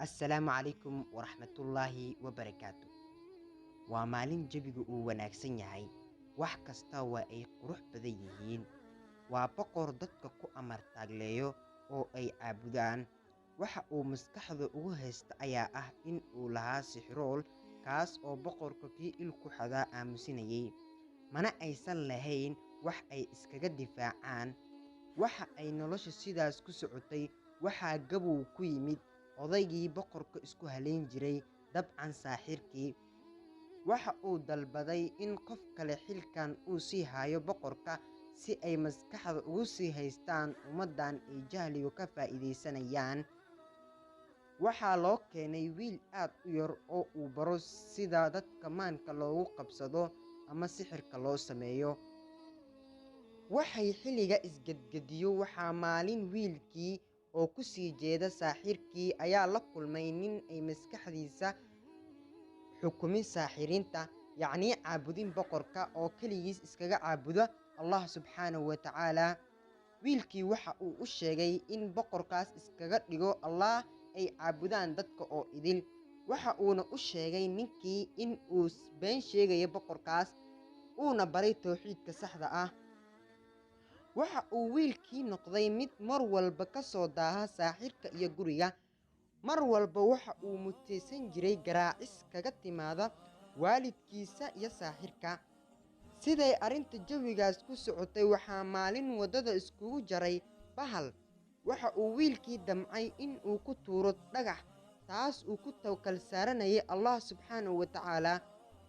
Assalaamu calaykum waraxmatullaahi wabarakaatu. Waa maalin jawigu uu wanaagsan yahay, wax kasta waa ay qurux badan yihiin. Waa boqor dadka ku amar taagleeyo oo ay caabudaan. Waxa uu maskaxda ugu haysta ayaa ah in uu lahaa sixirool, kaas oo boqorka kii il ku xadaa aamusinayay. Mana aysan lahayn wax ay iskaga difaacaan. Waxa ay nolosha sidaas ku socotay waxaa gabow ku yimid odaygii boqorka isku halayn jiray, dabcan saaxirkii. Waxa uu dalbaday in qof kale xilkan uu sii hayo boqorka si ay maskaxda ugu sii haystaan ummaddan ay jahligu ka faa'iidaysanayaan. Waxaa loo keenay wiil aad u yar oo uu baro sida dadka maanka loogu qabsado ama sixirka loo sameeyo. Waxay xilliga isgedgediyo waxaa maalin wiilkii oo ku sii jeeda saaxirkii ayaa la kulmay nin ay maskaxdiisa xukumin saaxiriinta, yacnii caabudin boqorka oo keligiis iskaga caabuda Allah subxaanahu wa tacaala. Wiilkii waxa uu u sheegay in boqorkaas iskaga dhigo Allah ay caabudaan dadka oo idil. Waxa uuna u sheegay ninkii in uu been sheegayo boqorkaas, uuna baray towxiidka saxda ah. Waxa uu wiilkii noqday mid mar walba ka soo daaha saaxirka iyo guriga. Mar walba waxa uu muteysan jiray garaacis kaga timaada waalidkiisa iyo saaxirka. Siday arrinta jawigaas ku socotay waxaa maalin waddada iskugu jaray bahal. Waxa uu wiilkii damcay in uu ku tuuro dhagax, taas uu ku tawakal saaranayay Allah subxaanahu wa tacaala.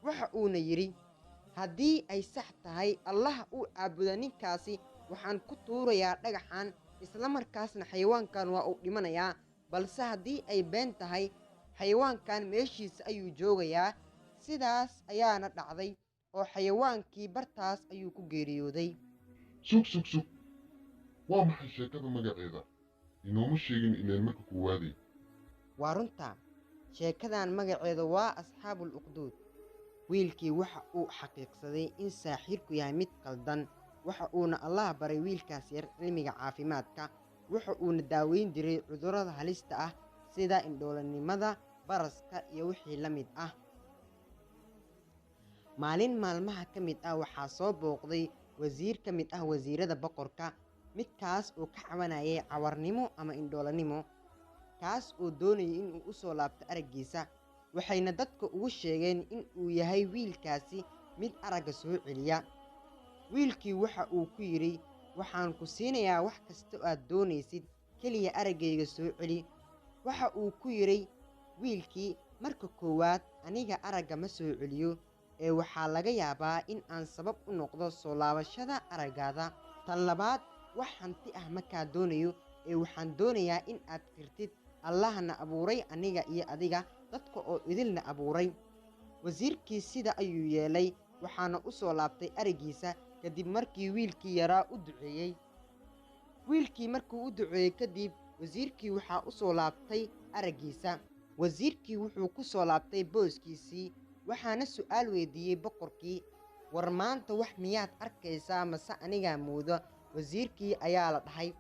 Waxa uuna yidhi, haddii ay sax tahay Allah uu caabuda ninkaasi, waxaan ku tuurayaa dhagaxan, isla markaasna xayawaankan waa uu dhimanayaa. Balse haddii ay been tahay, xayawaankan meeshiisa ayuu joogayaa. Sidaas ayaana dhacday oo xayawaankii bartaas ayuu ku geeriyooday. Sug sug sug, waa maxay sheekada magaceeda? Inooma sheegin ileen marka koowaadey. Waa runta, sheekadan magaceeda waa Asxaabul Ukhduud. Wiilkii waxa uu xaqiiqsaday in saaxirku yahay mid qaldan. Waxa uuna Allah baray wiilkaas yar cilmiga caafimaadka. Waxa uuna daaweyn jiray cudurrada halista ah sida indhoolanimada, baraska iyo wixii la mid ah. Maalin maalmaha ka mid ah waxaa soo booqday wasiir ka mid ah wasiirada boqorka, midkaas oo ka cabanayay cawarnimo ama indhoolanimo, kaas oo doonayay in uu u soo laabto araggiisa. Waxayna dadka ugu sheegeen in uu yahay wiilkaasi mid aragga soo celiya. Wiilkii waxa uu ku yidhi, waxaan ku siinayaa wax kasta oo aad doonaysid, keliya araggayga soo celi. Waxa uu ku yidhi wiilkii, marka koowaad aniga aragga ma soo celiyo, ee waxaa laga yaabaa in aan sabab u noqdo soo laabashada araggaada. Tan labaad, wax hanti ah ma kaa doonayo, ee waxaan doonayaa in aad qirtid Allahna abuuray aniga iyo adiga, dadka oo idilna abuuray. Wasiirkii sida ayuu yeelay, waxaana u soo laabtay araggiisa kadib markii wiilkii yaraa u duceeyey. Wiilkii markuu u duceeyey kadib, wasiirkii waxaa u soo laabtay araggiisa. Wasiirkii wuxuu ku soo laabtay booskiisii, waxaana su'aal weydiiyey boqorkii, war maanta wax miyaad arkaysaa mase anigaa mooda? Wasiirkii ayaa la dhahay.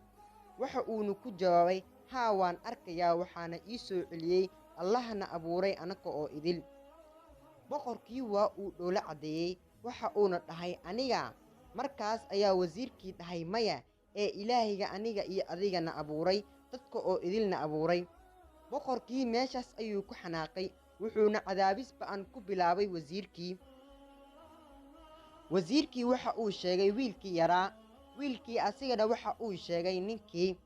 Waxa uuna ku jawaabay, haa waan arkayaa, waxaana ii soo celiyey Allahna abuuray anaka oo idil. Boqorkii waa uu dhoola caddeeyey, waxa uuna dhahay aniga. Markaas ayaa wasiirkii dhahay maya, ee Ilaahayga aniga iyo adigana abuuray, dadka oo idilna abuuray. Boqorkii meeshaas ayuu ku xanaaqay, wuxuuna cadaabis ba'an ku bilaabay wasiirkii. Wasiirkii waxa uu sheegay wiilkii yaraa, wiilkii asigana waxa uu sheegay ninkii.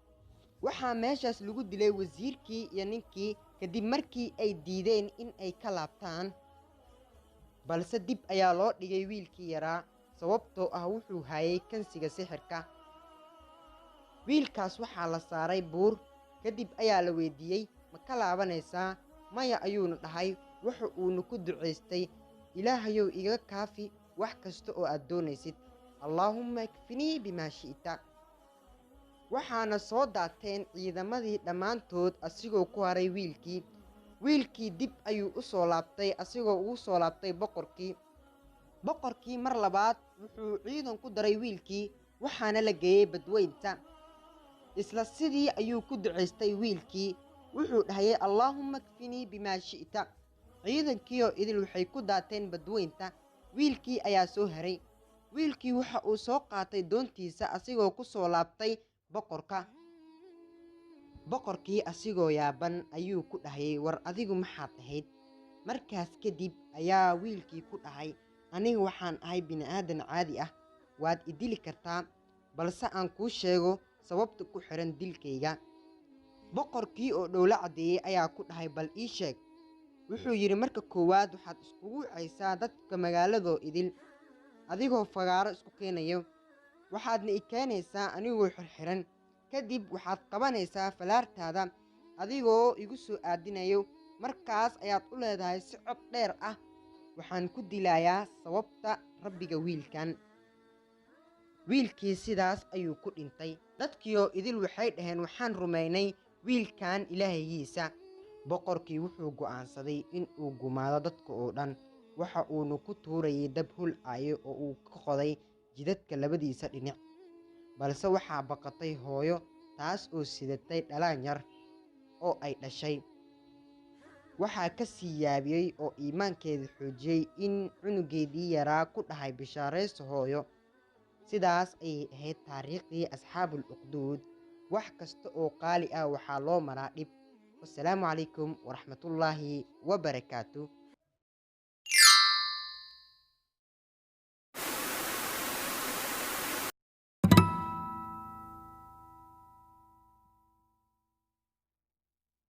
Waxaa meeshaas lagu dilay wasiirkii iyo ninkii kadib markii ay diideen in ay ka laabtaan. Balse dib ayaa loo dhigay wiilkii yaraa, sababtoo ah wuxuu hayay kansiga sixirka. Wiilkaas waxaa la saaray buur, kadib ayaa la weydiiyey, ma ka laabanaysaa? Maya ayuuna dhahay. Waxa uuna ku ducaystay, Ilaahayow iga kaafi wax kasta oo aad doonaysid. Allaahumma ikfinii bimaa shi'ta. Waxaana soo daateen ciidamadii dhammaantood asigoo ku haray wiilkii. Wiilkii dib ayuu u soo laabtay asigoo ugu soo laabtay boqorkii. Boqorkii mar labaad wuxuu ciidan ku daray wiilkii, waxaana la geeyey badweynta. Isla sidii ayuu ku ducaystay wiilkii. Wuxuu dhahayay, Allaahumma kfinii bimaa shi'ta. Ciidankiioo idil waxay ku daateen badweynta. Wiilkii ayaa soo haray. Wiilkii waxa uu soo qaatay doontiisa asigoo ku soo laabtay boqorka. Boqorkii asigoo yaaban ayuu ku dhahayay, war adigu maxaad ahayd? Markaas kadib ayaa wiilkii ku dhahay, aniga waxaan ahay bini'aadan caadi ah, waad i dili kartaa, balse aan kuu sheego sababta ku xiran dilkayga. Boqorkii oo dhowlo caddeeyey ayaa ku dhahay, bal ii sheeg. Wuxuu yidhi, marka koowaad waxaad iskugu wacaysaa dadka magaaladoo idil adigoo fagaaro isku keenayo, waxaadna i keenaysaa anigoo xirxiran. Kadib waxaad qabanaysaa falaartaada adigoo igu soo aadinayo. Markaas ayaad u leedahay si cod dheer ah, waxaan ku dilayaa sababta rabbiga wiilkan. Wiilkii sidaas ayuu ku dhintay. Dadkiioo idil waxay dhaheen, waxaan rumaynay wiilkan ilaahayiisa. Boqorkii wuxuu go'aansaday in uu gumaado dadka oo dhan. Waxa uuna ku tuurayay dab holcayo oo uu ka qoday jidadka labadiisa dhinac. Balse waxaa baqatay hooyo taas oo sidatay dhalaan yar oo ay dhashay. Waxaa ka sii yaabiyey oo iimaankeeda xoojiyey in cunugeedii yaraa ku dhahay bishaarayso hooyo. Sidaas ayay ahayd taariikhdii asxaabul ukhduud. Wax kasta oo qaali ah waxaa loo maraa dhib. Wassalaamu calaykum waraxmatullaahi wabarakaatu.